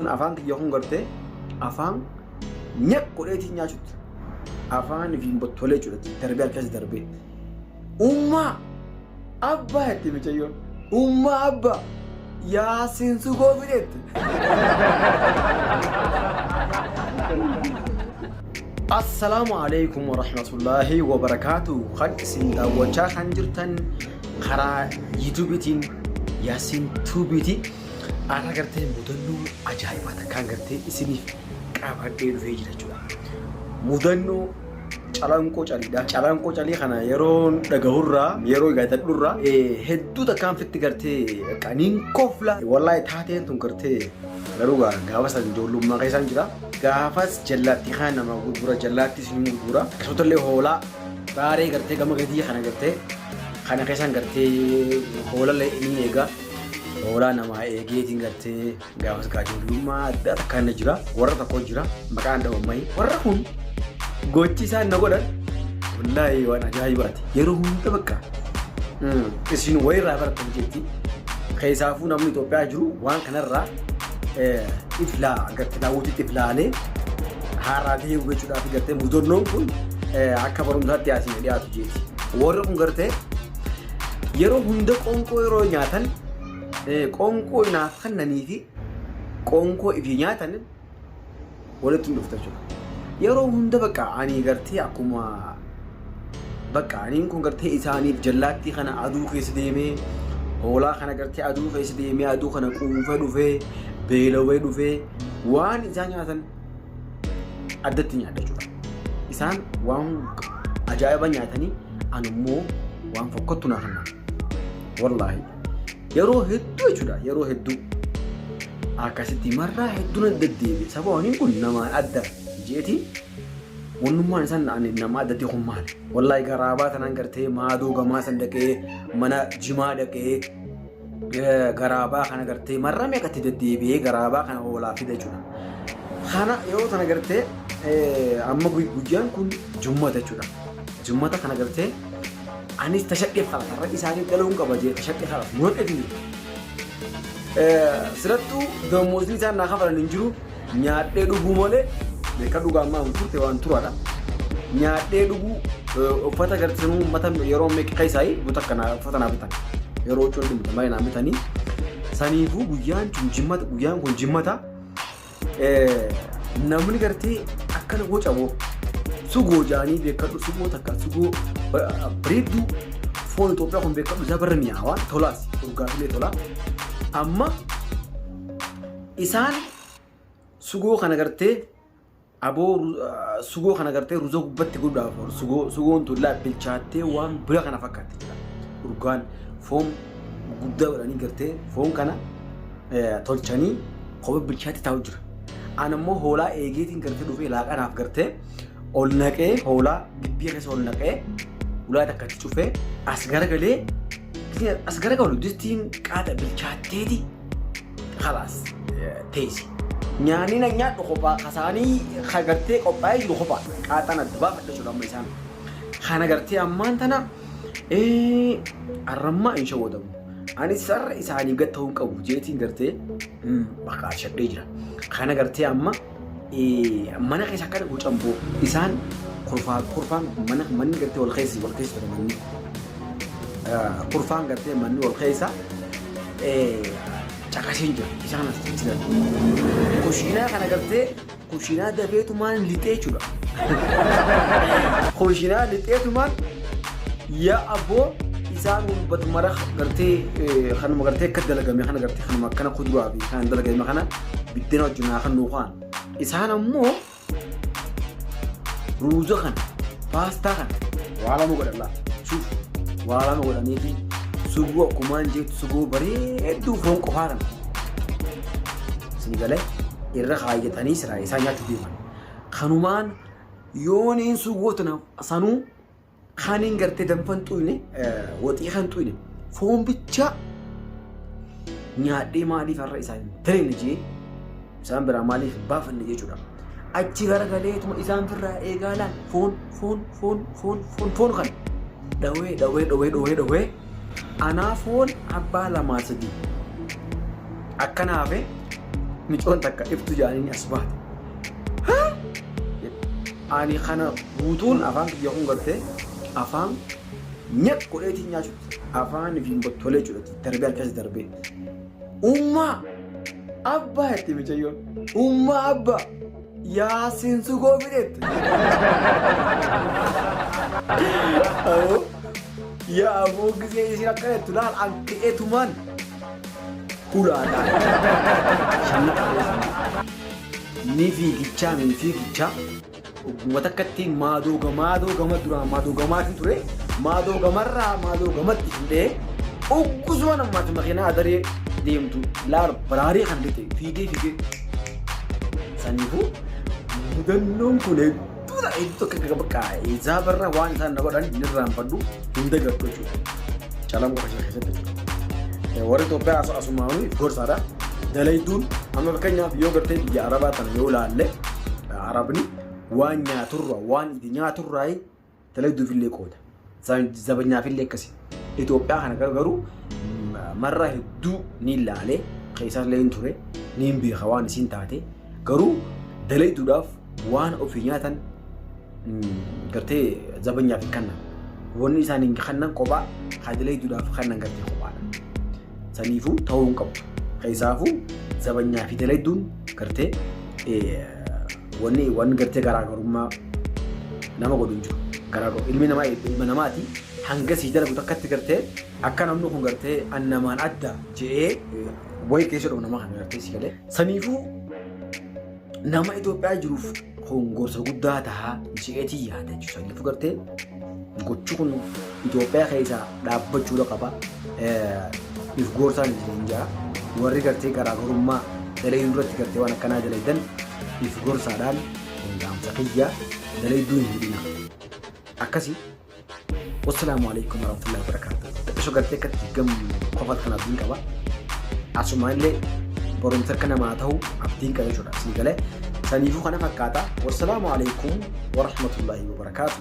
Kun afaan kiyya kun gartee afaan nyaq godheetiin nyaachutti. Afaan fi tolee jechuudha. Darbee harkas darbee. Ummaa abbaa jetti mucayyoon. Ummaa abbaa Yaasiin sugoo fidetti. Assalaamu alaikum warahmatullaahi wabarakaatu. Kan isin daawwachaa kan jirtan karaa yuutuubiitiin Yaasiin Tuubiiti. Har'a gartee mudannoo ajaa'ibaa takkaan gartee isiniif qabadhee dhufee jira jechuudha. Mudannoo calanqoo caliidha. Calanqoo calii kana yeroo dhagahurraa yeroo eegatadhurraa hedduu takkaan fitti gartee qaniin kofla. Wallaahi taateen tun gartee garuu gaafa san ijoollummaa keessaan jira. Gaafas jallaattii kana nama gurgura jallaattii isin gurgura. Akkasumallee hoolaa baaree gartee gama gadii kana gartee kana keessaan gartee hoolallee inni eega. Hoolaa namaa eegeetiin gartee gaafas ijoollummaa addaa takkaan na jira. Warra tokko jira maqaan dhawammayi. Warra kun gochi isaan na godhan wallaahi waan ajaa'ibaati. Yeroo hunda bakka isin wayirraa baratan jetti. Keessaafuu namni Itoophiyaa jiru waan kanarraa iflaa gartee daawwitiitti iflaalee haaraa deemu jechuudhaaf gartee mudannoon kun akka barumsaatti asiin dhiyaatu jeeti. Warri kun gartee yeroo hunda qoonqoo yeroo nyaatan qoonqoo naaf kennanii fi qoonqoo ifii nyaatan walitti hin dhufta jechuudha. Yeroo hunda bakka ani gartee akkuma bakka aniin kun gartee isaaniif jallaattii kana aduu keessa deemee hoolaa kana gartee aduu keessa deemee aduu kana quufee dhufee beelawee dhufee waan isaan nyaatan addatti nyaadha jechuudha. Isaan waan ajaa'iba nyaatanii ani immoo waan fokkottu naa kennan. Wallaahi yeroo hedduu jechuudha yeroo hedduu akkasitti marraa hedduu na deddeebi'e sababni kun namaan adda jeetiin wannummaan isaan ani nama addatti kun maali? Wallaahi garaabaa tanaan gartee maadoo gamaa san dhaqee mana jimaa dhaqee garaabaa kana gartee marra meeqatti deddeebi'ee garaabaa kana hoolaa fida jechuudha. Kana yeroo tana gartee amma guyyaan kun jummata jechuudha. Jummata kana gartee anis tashadheef kana karra isaanii galuun qaba jee tashadhee kana muradheetu jira. Sirattuu dammoosni isaan naa kafalan hin jiru nyaadhee dhuguu malee beeka dhugaa ammaa hin turte waan turaadha. Nyaadhee dhuguu uffata gartee sanuu uummata yeroo meeqa keessaa buta kana uffata naa bitan yeroo huccuun dhumte malee naa bitanii saniifuu guyyaan kun jimmata guyyaan kun jimmata namni gartee akkana goca boo sugoo jaanii beekadhu sugoo takka sugoo bareedduu foon Itoophiyaa kun beekadhu isaa barra mi'aawaa tolaas urgaafilee tolaa amma isaan sugoo kana gartee aboo sugoo kana gartee ruza gubbatti godhuudhaaf sugoo sugoon tun laa bilchaattee waan bira kana fakkaatti jira urgaan foon guddaa godhanii gartee foon kana tolchanii kophee bilchaatti taa'u jira. An immoo hoolaa eegeetiin gartee dhufee laaqanaaf gartee ol naqee hoolaa gibbii keessa ol naqee ulaa takka itti cufee as garagalee as garagalu distiin qaata bilchaatteeti kalaas teessi. Nyaanni na nyaadhu kophaa kasaanii gartee qophaa'ee jiru kophaa qaaxaan adda baafadha jechuudha amma isaan. Kana gartee ammaan tana arrammaa hin shawwadamu. Anis sarara isaaniif gad ta'uu hin qabu jeetiin gartee bakka ashadhee jira. Kana gartee amma mana keessa akkana guucan boo isaan kurfaa kurfaan mana manni gartee wal keessa wal keessa ture manni. Kurfaan gartee manni wal keessa caqaseen jira isaan as jiran. Kushiinaa kana gartee Kushiinaa dafeetumaan lixee jechuudha. Kushiinaa lixeetumaan yaa abboo isaan hubbatu mara gartee kanuma gartee akka dalagame kana gartee kanuma akkana kuduraa fi kan dalagame kana biddena wajjin naa kan nuu kaan. Isaan ammoo ruuza kana paastaa kana waa lama godhan laa suuf waa lama godhaniiti suguu akkumaan jettu suguu bareedduu foon qofaa kana. Isin galee irra kaayyatanii siraa isaa nyaachuu deeman. Kanumaan yooniin suguu tana sanuu kaniin gartee danfan xuyne waxii kan xuyne foon bichaa nyaadhee maaliif har'a isaan daleenne jee isaan biraa maaliif baafanne jechuudha. Achi garagaleetuma isaan firraa eegaalaan foon foon foon foon foon foon kana dhawee dhawee dhawee dhawee dhawee anaa foon abbaa lamaa sadii akkana hafe. Micoon takka iftu jaaniin as baate. Ani kana guutuun afaan kiyya kun gartee afaan nyaq godheetiin nyaachutti afaan ifiin bottolee jechuudha darbee harkas darbee. Ummaa abbaa jetti micayyoon. Ummaa abbaa Yaasiin sugoo fidette. Aboo yaa aboo gisee isiin akkana jettu laal an ka'eetumaan ulaadhaan shanna qabee ni fiigichaa ni fiigichaa ogguma takkatti maadoo maadoo gama duraan maadoo gamaatiin ture maadoo gamarraa maadoo gamatti fuudhee oggusuma nammaati makiinaa adaree deemtu laal baraarii kan lixxe fiigee fiigee saniifuu mudannoon kun hedduudha hedduu takka bakka isaa barra waan isaan na godhan hin irraanfadhu hin dagadhu jechuudha. Calanqoo keessatti jechuudha. Warri Itoophiyaa asumaanuu if gorsaadha. Dalayduun amma fakkeenyaaf yoo gartee biyya Arabaa tana yoo laalle Arabni waan nyaaturra waan itti nyaaturraa dalayduufillee qooda. Zabanyaafillee akkasi. Itoophiyaa kana garuu marra hedduu ni laale keessallee hin ture ni hin beeka waan isiin taate garuu dalayduudhaaf waan ofii nyaatan gartee zabanyaaf hin kennan. Wanni isaan hin kennan kophaa haa dalayduudhaaf kennan gartee kophaadha. Saniifuu ta'uu hin qabu. Keessaafuu zabanyaa fi dalayduun gartee wanni wanni gartee garaagarummaa nama godhu hin jiru. Garaagarummaa ilmi namaa ilma namaati hanga sii dalagu takkatti gartee akka namni kun gartee an namaan adda je'ee wayi keessa dhufu nama kana gartee si galee. Saniifuu nama Itoophiyaa jiruuf kun gorsa guddaa tahaa je'eetii yaada jechuudha. Saniifuu gartee gochi kun Itoophiyaa keessaa dhaabbachuudha qaba. If gorsaan isin jaa warri gartee garaagarummaa dalayduu irratti gartee waan akkanaa dalaydan if gorsaadhaan kun dhaamsa kiyya dalayduu hin hidhina. Akkasi. Wassalaamu alaikum warahmatullahi wabarakatuh. Xiqqisho gartee akkatti gam kofal kan abdiin qaba. Asuma illee barumsa akka namaa ta'u abdiin qaba jechuudha. Isin galee saniifuu kana fakkaata. Wassalaamu alaikum warahmatullahi wabarakatuh.